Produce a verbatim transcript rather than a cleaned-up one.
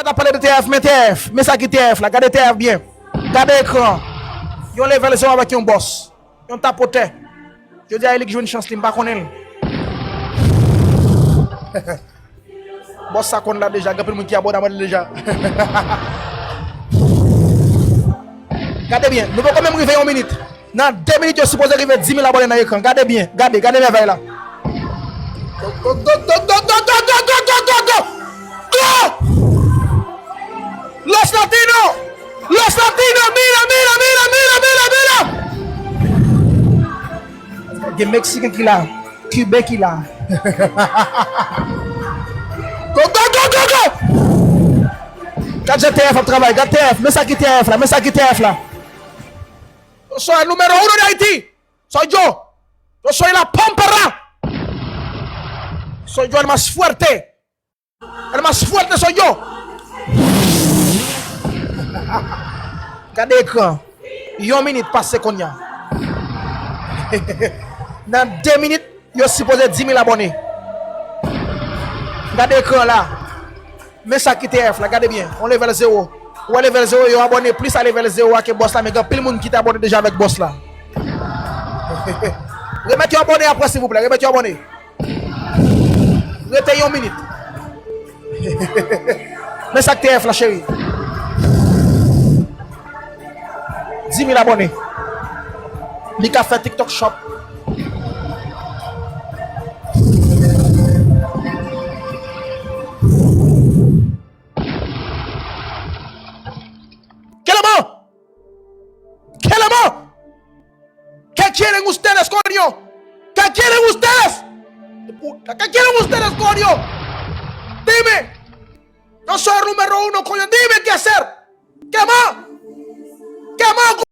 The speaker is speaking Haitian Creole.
T ap pale de T F, men T F, men sa ki T F la, gade T F byen. Gade ekran. Yon level zewo avèk yon bòs. Yon tapotè. Jodi a, e li k jwenn chans li, m pa konnen l. Bòs sa konn la deja, gen anpil moun ki abòne avè l deja. Gade byen, nou poko menm rive yon minit. Nan de minit, yo sipoze rive dis mil abòne nan ekran. Gade byen, gade, gade mèvèy la. Go, go, go, go, go, go, go, go, go, go, go, go, go! Go! Los Latinos! Los Latinos! Mira, mira, mira, mira, mira, mira! Gen Meksiken ki la, Kiben ki la. Go, go, go, go, go! Gad jan T F ap travay, gad T F, men sa ki T F la, men sa ki T F la. Yo soy el número uno de Haití. Soy yo. Yo soy la pampara. Soy yo el más fuerte. El más fuerte soy yo. Gade ekran. Yon minit pase kounye a. Nan de minit, yo sipoze dis mil abòne. Gade ekran la. Men sa ki T F la, gade byen. On level zewo. Ou wè level zewo, yo abòne plis a level zewo a ke bòs la, men gen anpil moun ki te abòne deja avèk bòs la. Remèt yo abòne apre, silvouplè. Remèt yo abòne. Rete yon minit. Men sa k T F la, cheri. Dis mil abòne. Li ka fè TikTok Shop. Kelama! Kelama! ¿Qué quieren ustedes, coño? ¿Qué quieren ustedes? ¿Qué quieren ustedes, coño? Dime. Yo soy el número uno, coño. Dime qué hacer. ¿Qué más? ¿Qué más?